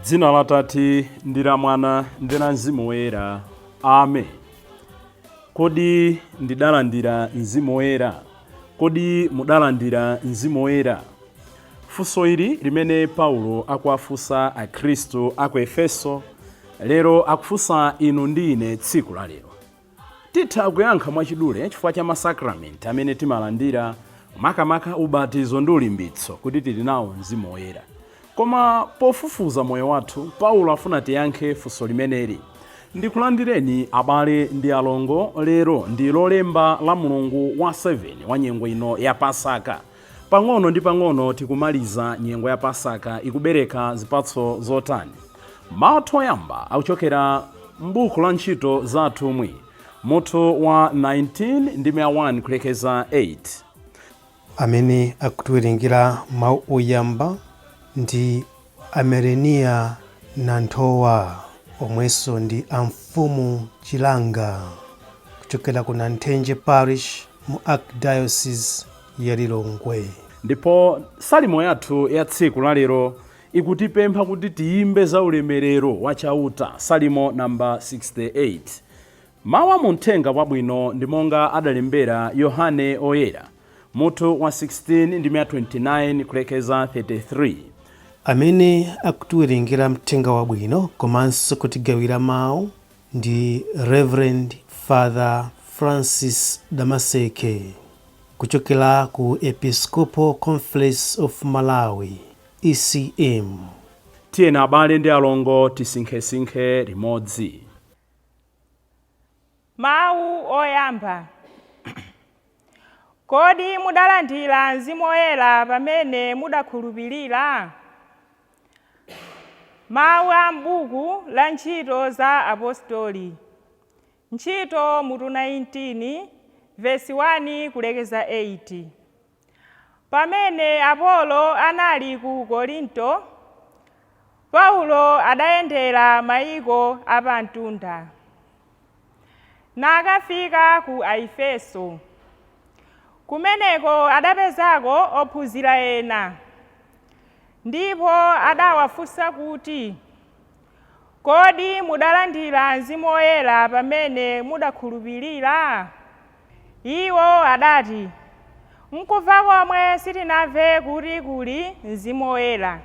Dzina la Tate ndi la Mwana ndi la Mzimu Woyera. Amen. Kodi ndidalandira Mzimu Woyera? Kodi mudalandira Mzimu Woyera? Funso ili limene Paulo akuwafunsa Akhristu a ku Efeso lero akufunsa inu ndi ine tsiku la lero. Titha kuyankha mwachidule chifukwa cha masakramenti amene timalandira, makamaka ubatizo ndi ulimbitso, kuti tili nawo Mzimu Woyera. Koma pofufuza moyo wathu, Paulo afuna tiyankhe funso limeneli. Ndikulandireni abale ndi alongo, lero ndi Lolemba la Mulungu wa 7 wa nyengo ino ya Pasaka. Pang'ono ndi pang'ono tikumaliza nyengo ya Pasaka ikubereka zipatso zotani? Mawu athu oyamba akuchokera m'buku la Ntchito za Atumwi, mutu wa 19 ndime ya 1 kulekeza 8. Amene akutiwerengera mawu oyamba ndi Amerenia Nanthowa, omwenso ndi amfumu Chilanga, kuchokera ku Nanthenje Parish mu Archdiocese ya Lilongwe. Ndipo salimo yathu ya tsiku la lero ikutipempha kuti tiyimbe za ulemerero wa Chauta, Salimo namba 68. Mawu a mu Mthenga Wabwino ndi monga adalembera Yohane Oyera, mutu wa 16 ndime ya 29 kulekeza 33. Amene akutiwerengera Mthenga Wabwino komanso kutigawira mawu ndi Reverend Father Francis Damaseke kuchokera ku Episcopal Conference of Malawi, ECM. Tiyeni abale ndi alongo tisinkhesinkhe limodzi. Mawu oyamba. Kodi mudalandira Mzimu Woyera pamene mudakhulupirira? Mawu a m'buku la Ntchito za Apostoli. Ntchito mutu 19, vesi 1 kulekeza 8. Pamene Apolo anali ku Korinto, Paulo adayendera mayiko apamtunda, nakafika ku Aefeso. Kumeneko adapezako ophunzira ena, ndipo adawafunsa kuti, Kodi mudalandira Mzimu Woyera pamene mudakhulupirira? Iwo adati, Nkumva komwe sitinamve kuti kuli Mzimu Woyera.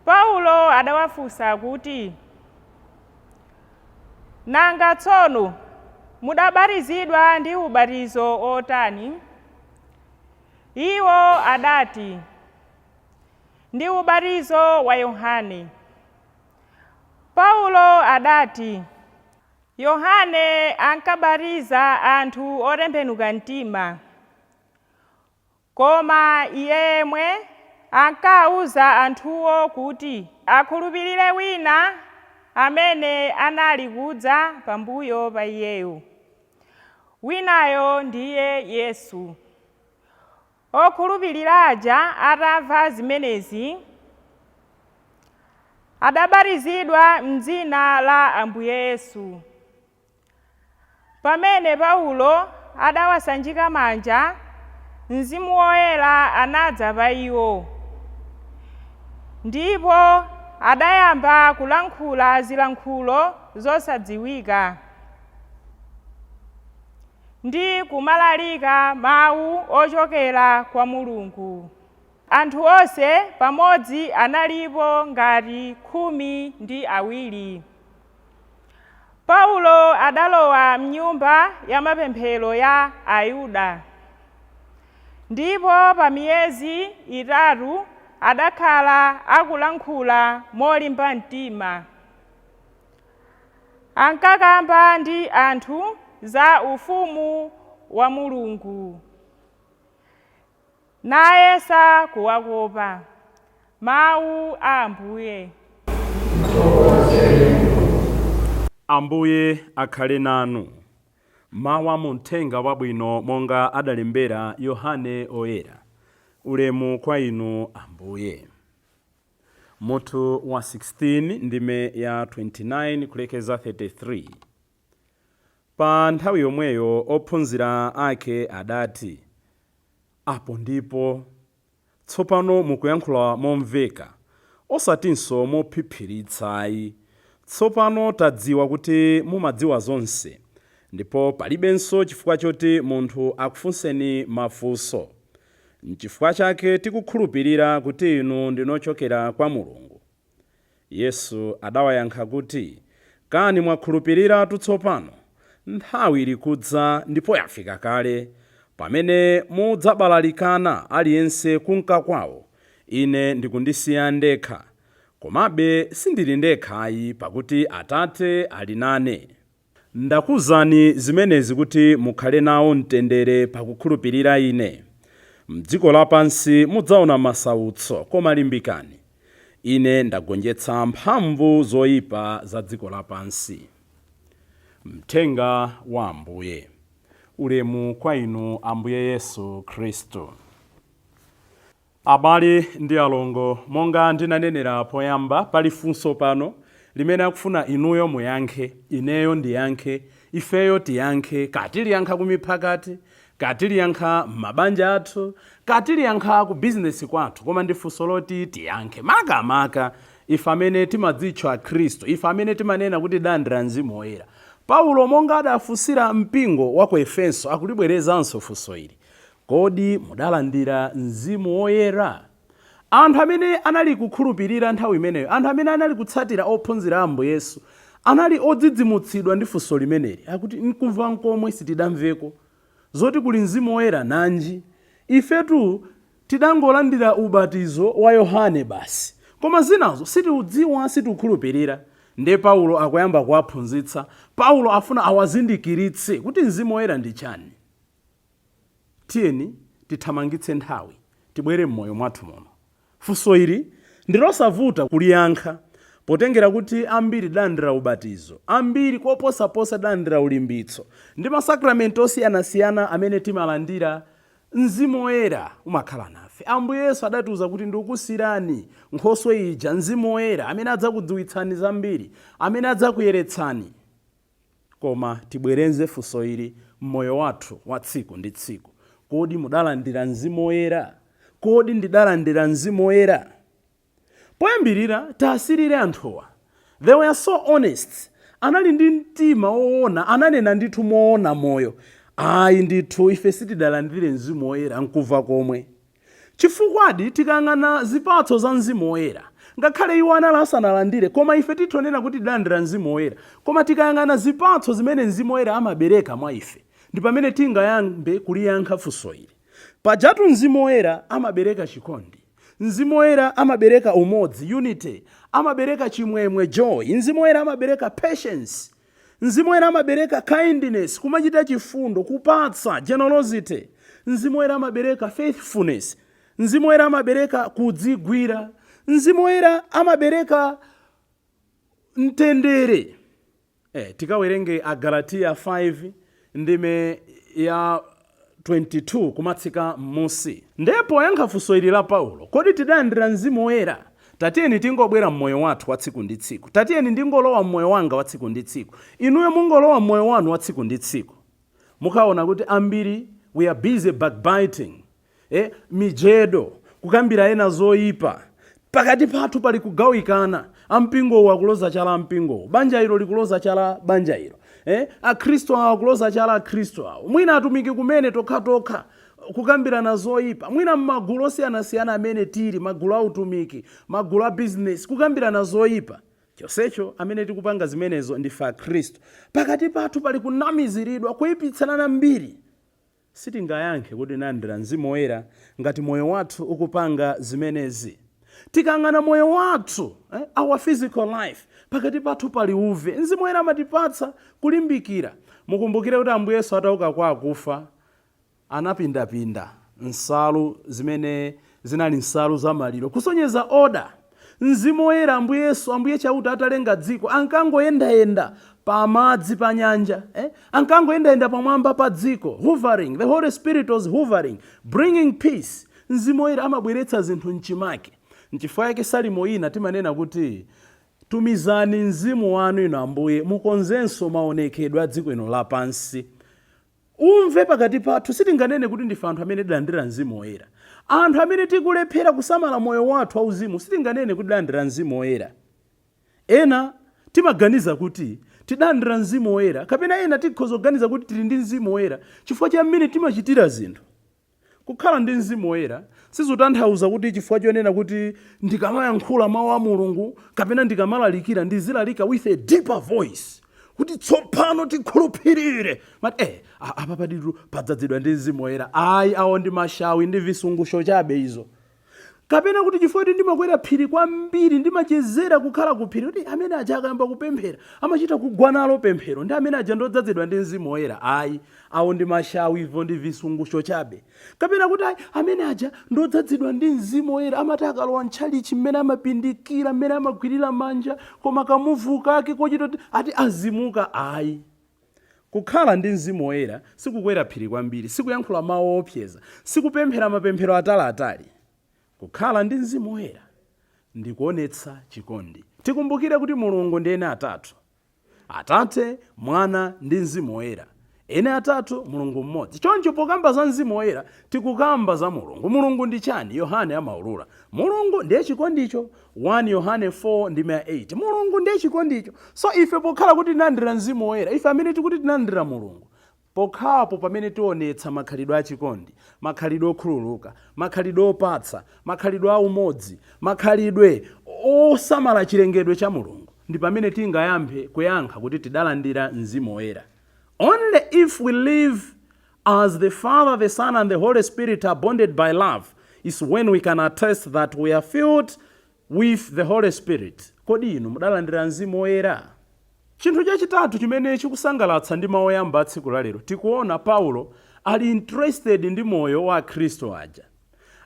Paulo adawafunsa kuti, Nanga tsono mudabatizidwa ndi ubatizo wotani? Iwo adati, Ndi ubatizo wa Yohane. Paulo adati, Yohane ankabatiza anthu otembenuka mtima, koma iye yemwe ankauza anthuwo kuti akhulupirire wina amene anali kudza pambuyo pa iyeyo. Winayo ndiye Yesu. Okhulupirira aja atamva zimenezi, adabatizidwa m'dzina la Ambuye Yesu. Pamene Paulo adawasanjika manja, Mzimu Woyera anadza pa iwo, ndipo adayamba kulankhula zilankhulo zosadziwika ndi kumalalika mawu ochokera kwa Mulungu. Anthu onse pamodzi analipo ngati 12. Paulo adalowa m'nyumba ya mapemphero ya Ayuda, ndipo pa miyezi 3 adakhala akulankhula molimba mtima. Ankakamba ndi anthu za Ufumu wa Mulungu, nayesa kuwakopa. Mawu a Ambuye. Ambuye akhale nanu. Mawu a mu Mthenga Wabwino monga adalembera Yohane Oyera. Ulemu kwa inu Ambuye. Mutu wa 16 ndime ya 29 kulekeza 33. Pa nthawi yomweyo ophunzira ake adati, "Apo ndipo tsopano mukuyankhula momveka, osatinso mophiphiritsayi. Tsopano tadziwa kuti mumadziwa zonse, ndipo palibenso chifukwa choti munthu akufunseni mafunso. Nchifukwa chake tikukhulupirira kuti inu ndinochokera kwa Mulungu." Yesu adawayankha kuti, "Kani mwakhulupiriratu tsopano? Nthawi ili kudza, ndipo yafika kale, pamene mudzabalalikana aliyense kunka kwawo, ine ndikundisiya ndekha. Komabe sindili ndekhayi, pakuti Atate ali nane. Ndakuwuzani zimenezi kuti mukhale nawo mtendere pakukhulupirira ine. Mdziko lapansi mudzaona masautso, koma limbikani, ine ndagonjetsa mphamvu zoyipa za dziko lapansi." Mthenga wa Ambuye. Ulemu kwa inu, Ambuye Yesu Khristu. Abale ndi alongo, monga ndinanenera poyamba, pali funso pano limene akufuna inuyo muyankhe, ineyo ndiyankhe, ifeyo tiyankhe. Katiliyankha kumiphakati, katiliyankha m'mabanja athu, katiliyankha ku bizinesi kwathu, koma ndi funso loti tiyankhe, makamaka ife amene timadzitcha Khristu, ife amene timanena kuti tidalandira Mzimu Woyera. Paulo, monga adafunsira mpingo wa ku Efeso, akulibwerezanso funso ili: "Kodi mudalandira Mzimu Woyera?" Anthu amene anali kukhulupirira nthawi imeneyo, anthu amene anali kutsatira ophunzira a Ambuye Yesu, anali odzidzimutsidwa ndi funso limeneli, akuti, "Nkumva nkomwe sitidamveko zoti kuli Mzimu Woyera nanji. Ifetu tidangolandira ubatizo wa Yohane basi, koma zinazo sitiudziwa, sitiukhulupirira." Ndiye Paulo akuyamba kuwaphunzitsa. Paulo afuna awazindikiritse kuti Mzimu Woyera ndi chani. Tiyeni tithamangitse nthawi, tibwere m'moyo mwathu muno. Funso ili ndilosavuta kuliyankha, potengera kuti ambiri tidalandira ubatizo, ambiri koposaposa tidalandira ulimbitso ndi masakramenti osiyanasiyana amene timalandira. Mzimu Woyera umakhala nafe. Ambuye Yesu adatiuza kuti, "Ndikusirani nkhoswe ija, Mzimu Woyera, amene adzakudziwitsani zambiri, amene adzakuyeretsani." Koma tibwerenze funso ili mmoyo wathu wa tsiku ndi tsiku: kodi mudalandira Mzimu Woyera? Kodi ndidalandira Mzimu Woyera? Poyambirira tasirire anthuwa, they were so honest, anali ndi mtima woona, ananena ndithu moona moyo, "Ayi ndithu, ife sitidalandire Mzimu Woyera nkumva komwe." Chifukwadi tikang'ana zipatso za Mzimu Woyera, ngakhale iwo anali asanalandire, koma ife titonena kuti tidalandira Mzimu Woyera, koma tikayang'ana zipatso zimene Mzimu Woyera amabereka mwa ife, ndi pamene tingayambe kuliyankha funso ili. Pajatu Mzimu Woyera amabereka chikondi, Mzimu Woyera amabereka umodzi, unity, amabereka chimwemwe, joy, Mzimu Woyera amabereka patience, Mzimu Woyera amabereka kindness, kumachita chifundo, kupatsa, generosity, Mzimu Woyera amabereka faithfulness, Mzimu Woyera amabereka kudzigwira, Mzimu Woyera amabereka mtendere. Tikawerenge Agalatiya 5 ndime ya 22 kumatsika m'musi. Ndipo yankha funso ili la Paulo, "Kodi tidalandira Mzimu Woyera?" Tatiyeni tingobwera mmoyo wathu wa tsiku ndi tsiku. Tatiyeni ndingolowa mmoyo wanga wa tsiku ndi tsiku, inuyo mungolowa mmoyo wanu wa tsiku ndi tsiku, mukaona kuti ambiri we are busy backbiting, mijedo, kukambira ena zoyipa. Pakati pathu pali kugawikana. Ampingowu akuloza chala ampingowu, banja ilo likuloza chala banja ilo, akhristu awo akuloza chala akhristu awo, mwina atumiki kumene tokhatokha kukambirana zoyipa, mwina m'magulu osiyanasiyana amene tili, magulu autumiki, magulu a business, kukambirana zoyipa. Chonsecho amene tikupanga zimenezo ndife Akhristu. Pakati pathu pali kunamiziridwa, kuyipitsanana mbiri. Sitingayankhe kuti nalandira Mzimu Woyera ngati moyo wathu ukupanga zimenezi. Tikang'ana moyo wathu, our physical life, pakati pathu pali uve. Mzimu Woyera amatipatsa kulimbikira. Mukumbukire kuti Ambuye Yesu atauka kwa akufa anapindapinda nsalu zimene zinali nsalu zamaliro, kusonyeza order. Mzimu Woyera, Ambuye Yesu, Ambuye Chauta atalenga dziko, ankangoyendayenda pamadzi pa nyanja, eh? Ankangoyendayenda pamwamba pa dziko, hovering. The Holy Spirit was hovering, bringing peace. Mzimu Woyera amabweretsa zinthu mchimake. Nchifukwa yake salimo ina timanena kuti, "Tumizani mzimu wanu, inu Ambuye, mukonzenso maonekedwe a dziko ino lapansi, umve pakati pathu." Sitinganene kuti ndife anthu amene tidalandira Mzimu Woyera. Anthu amene tikulephera kusamala moyo wathu auzimu, sitinganene kuti tidalandira Mzimu Woyera. Ena timaganiza kuti tidalandira Mzimu Woyera, kapena ena tikhoza kuganiza kuti tili ndi Mzimu Woyera chifukwa cha mmene timachitira zinthu. Kukhala ndi Mzimu Woyera sizotanthauza kuti chifukwa chonena kuti ndikamayankhula mawu a Mulungu kapena ndikamalalikira, ndizilalika with a deeper voice kuti tsopano tikhulupirire mati apa paditu padzazidwa ndi Mzimu Woyera. Ayi, awo ndi mashawi ndi visungusho chabe izo. Kapena kuti chifukwa kuti ndimakwera phiri kwambiri, ndimachezera kukhala ku phiri, kuti amene aja akayamba kupemphera amachita kugwa nalo pemphero, ndi amene aja ndodzazidwa ndi Mzimu Woyera. Ayi, awo ndi mashawi, ivo ndi visungusho chabe. Kapena kuti ayi, amene aja ndodzazidwa ndi Mzimu Woyera, amati akalowa mtchalichi, mmene amapindikira, mmene amagwirira manja, koma kamuvu kake kochita kuti ati azimuka. Ayi, kukhala ndi Mzimu Woyera sikukwera phiri kwambiri, sikuyankhula mawu oopseza, sikupemphera mapemphero ataliatali. Kukhala ndi Mzimu Woyera ndikuonetsa chikondi. Tikumbukire kuti Mulungu ndi ene atatu: Atate, Mwana ndi Mzimu Woyera. Ene atatu, Mulungu mmodzi. Choncho pokamba za Mzimu Woyera, tikukamba za Mulungu. Mulungu ndi chani? Yohane amaulula, Mulungu ndiye chikondicho, 1 Yohane 4 ndi 8. Mulungu ndiye chikondicho. So ife pokhala kuti tinalandira Mzimu Woyera, ife amene tikuti tinalandira Mulungu, pokhapo pamene tionetsa makhalidwe achikondi, makhalidwe okhululuka, makhalidwe opatsa, makhalidwe aumodzi, makhalidwe osamala chilengedwe cha Mulungu, ndi pamene tingayambe kuyankha kuti tidalandira Mzimu Woyera. Only if we live as the Father, the Son and the Holy Spirit are bonded by love is when we can attest that we are filled with the Holy Spirit. Kodi inu mudalandira Mzimu Woyera? Chinthu chachitatu chimene chikusangalatsa ndi mawu oyamba a tsiku lalero, tikuona Paulo ali interested ndi moyo wa Akhristu aja.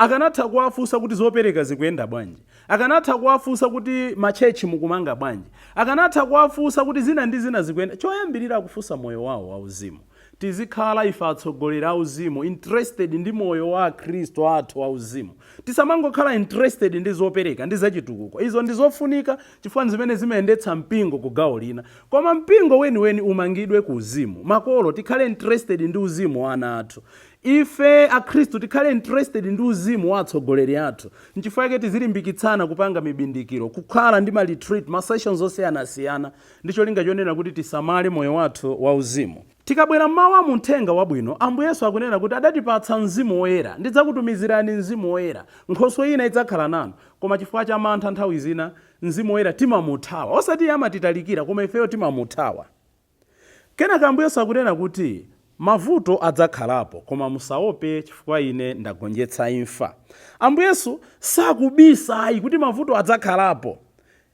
Akanatha kuwafunsa kuti zopereka zikuyenda bwanji, akanatha kuwafunsa kuti ma church mukumanga bwanji, akanatha kuwafunsa kuti zina ndi zina zikuyenda. Choyambirira akufunsa moyo wawo wauzimu. Tizikhala ife atsogoleri auzimu interested ndi moyo wa Akhristu athu auzimu. Tisamangokhala interested ndi zopereka ndi zachitukuko. Izo ndi zofunika chifukwa zimene zimayendetsa mpingo ku gawo lina, koma mpingo weniweni umangidwe ku uzimu. Makolo tikhale interested ndi uzimu wa ana athu. Ife Akhristu tikhale interested ndi uzimu wa atsogoleri athu. Nchifukwa chake tizilimbikitsana kupanga mibindikiro, kukhala ndi ma retreat, ma sessions osiyanasiyana, ndi cholinga chonena kuti tisamale moyo wathu wa uzimu. Tikabwera mmawu a muthenga wabwino, Ambuye Yesu akunena kuti adatipatsa Mzimu Woyera. "Ndidzakutumizirani Mzimu Woyera, nkhoswe ina idzakhala nanu." Koma chifukwa cha mantha, nthawi zina Mzimu Woyera timamuthawa. Osati iye amatitalikira, koma ifeyo timamuthawa. Kenaka Ambuye Yesu akunena kuti mavuto adzakhalapo, koma musaope chifukwa ine ndagonjetsa imfa. Ambuye Yesu sakubisa ayi kuti mavuto adzakhalapo.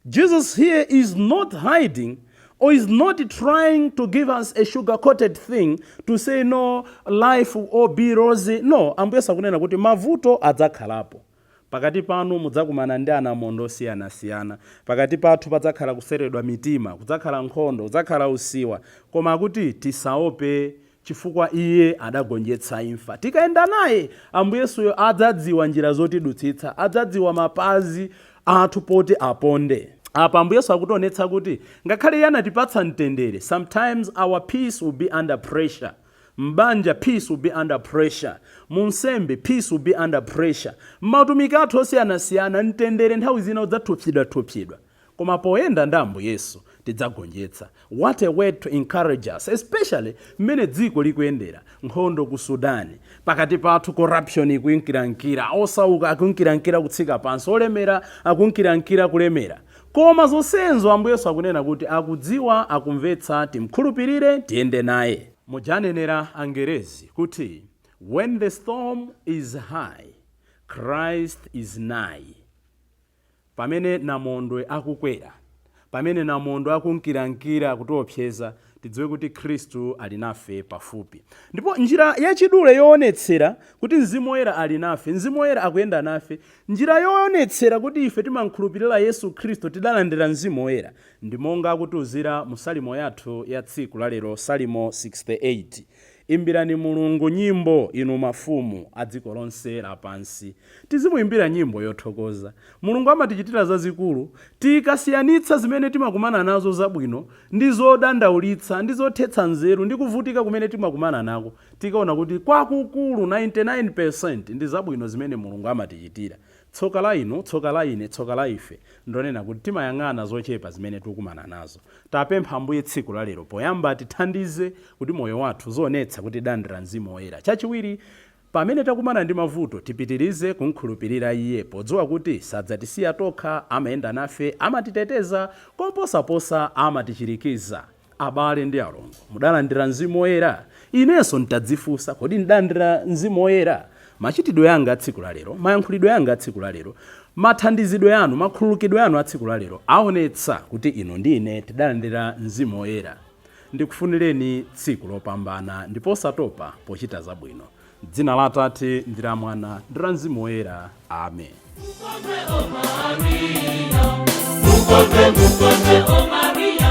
Jesus here is not hiding or is not trying to give us a sugar-coated thing to say, "No, life will all be rosy." No, Ambuye Yesu akunena kuti mavuto adzakhalapo. Pakati panu mudzakumana ndi anamondo osiyanasiyana. Pakati pathu padzakhala kuseredwa mitima, kudzakhala nkhondo, kudzakhala usiwa. Koma akuti tisaope chifukwa iye adagonjetsa imfa. Tikayenda naye, Ambuye Yesuyo adzadziwa njira zotidutsitsa, adzadziwa mapazi athu poti aponde. Apa Ambuye Yesu akutionetsa kuti ngakhale iye anatipatsa mtendere, sometimes our peace will be under pressure. Mbanja peace will be under pressure, munsembe peace will be under pressure, mmautumiki athu osiyanasiyana mtendere nthawi zina udzathupsidwathupsidwa, koma poyenda ndi Ambuye Yesu tidzagonjetsa. What a word to encourage us, especially mmene dziko likuyendera: nkhondo ku Sudani, pakati pathu corruption ikunkirankira, osauka akunkirankira kutsika pansi, olemera akunkirankira kulemera. Koma zonsezo Ambuye Yesu akunena kuti akudziwa, akumvetsa. Timkhulupirire, tiyende naye. Mujanenera Angerezi kuti, "When the storm is high, Christ is nigh." Pamene namondwe akukwera, pamene namondwe akunkirankira kutiopseza, tidziwe kuti Khristu ali nafe pafupi. Ndipo njira yachidule yoonetsera kuti Mzimu Woyera ali nafe, Mzimu Woyera akuyenda nafe, njira yoonetsera kuti ife timankhulupirira Yesu Khristu, tidalandira Mzimu Woyera, ndi monga akutiuzira mu salimo yathu ya tsiku lalero, Salimo 68. Imbirani Mulungu nyimbo, inu mafumu a dziko lonse lapansi. Tizimuimbira nyimbo yothokoza. Mulungu amatichitira zazikulu tikasiyanitsa zimene timakumana nazo zabwino ndi zodandaulitsa ndi zothetsa nzeru ndi kuvutika kumene timakumana nako. Tikaona kuti kwakukulu 99% ndi zabwino zimene Mulungu amatichitira. Tsoka la inu, tsoka la ine, tsoka la ife ndonena kuti timayang'ana zochepa zimene tikukumana nazo. Tapempha Ambuye tsiku la lero, poyamba atithandize kuti moyo wathu uzionetsa kuti tidalandira Mzimu Woyera. Chachiwiri, pamene takumana ndi mavuto, tipitirize kumkhulupirira Iye, podziwa kuti sadzatisiya tokha, amayenda nafe, amatiteteza, koposaposa amatichirikiza. Abale ndi alongo, mudalandira Mzimu Woyera? Inenso ntadzifunsa, kodi ndidalandira Mzimu Woyera? Machitidwe anga a tsiku la lero, mayankhulidwe anga a tsiku la lero, mathandizidwe anu, makhululukidwe anu a tsiku la lero aonetsa kuti inu ndi ine tidalandira Mzimu Woyera. Ndikufunireni tsiku lopambana ndipo osatopa pochita zabwino. Dzina la Atate ndi la Mwana ndi la Mzimu Woyera. Amen. Mukondwe, mukondwe, o Maria.